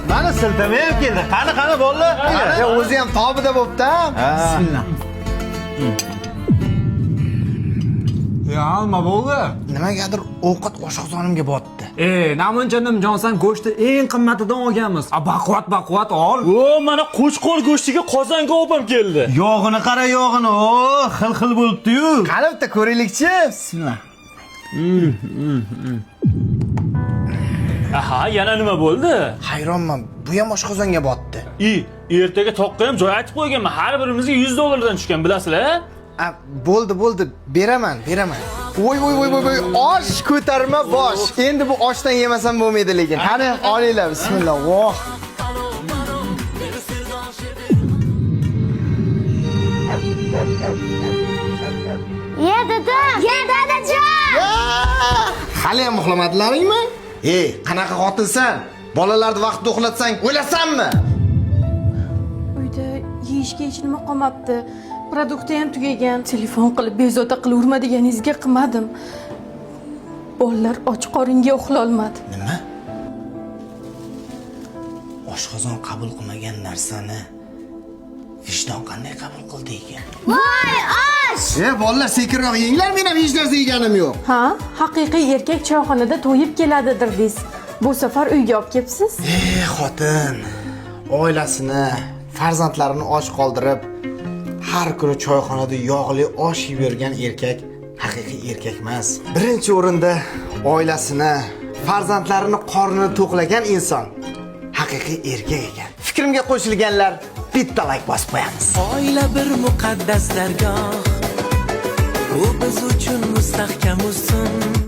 Mana siltama ham keldi. Qani, qani bolalar? Ya o'zi ham tobida bo'pti. Bismillah. Ya nima bo'ldi? Nimagadir ovqat oshqozonimga botdi. E, namuncha nimjonsan go'shtni eng qimmatidan olganmiz. A baquvvat baquvvat ol. O, mana qo'chqor go'shtiga qozonga opam keldi. Yog'ini qara, yog'ini. O, xil xil bo'libdi-yu. Qani bitta ko'raylikchi. Bismillah. Aha, yana nima bo'ldi? Hayronman, bu ham oshqozonga botdi. I, ertaga toqqa ham joy aytib qo'yganman. Har birimizga 100 dollardan tushgan, bilasizlar? A, bo'ldi, bo'ldi, beraman, beraman. Voy, voy, voy, voy, voy, osh ko'tarma bosh. Endi bu oshdan yemasam bo'lmaydi lekin. Qani, olinglar, bismillah. Voh. Ya dadam! Ya dadajon! Hali ham uxlamadilaringmi? Ey, qanaqa xotinsan? Bolalarni vaqtida uxlatsang, o'lasanmi? Uyda yeyishga hech nima qolmabdi. Produkti ham tugagan. Telefon qilib bezovta qilaverma deganingizga qilmadim. Bolalar och qoringa uxlolmadi. Nima? Oshqozon qabul qilmagan narsani vijdon qanday qabul qildi ekan? Voy osh! E, bolalar sekinroq yenglar, men ham hech narsa yeganim yo'q. Ha, haqiqiy erkak choyxonada to'yib keladidir deysiz. Bu safar uyga olib kelibsiz. E, xotin, oilasini, farzandlarini och qoldirib, har kuni choyxonada yog'li osh yeb yurgan erkak haqiqiy erkak emas. Birinchi o'rinda oilasini, farzandlarini qornini to'qlagan inson haqiqiy erkak ekan. Fikrimga qo'shilganlar bitta like bosib qo'yamiz. Oila bir muqaddas dargoh, u biz uchun mustahkam ustun.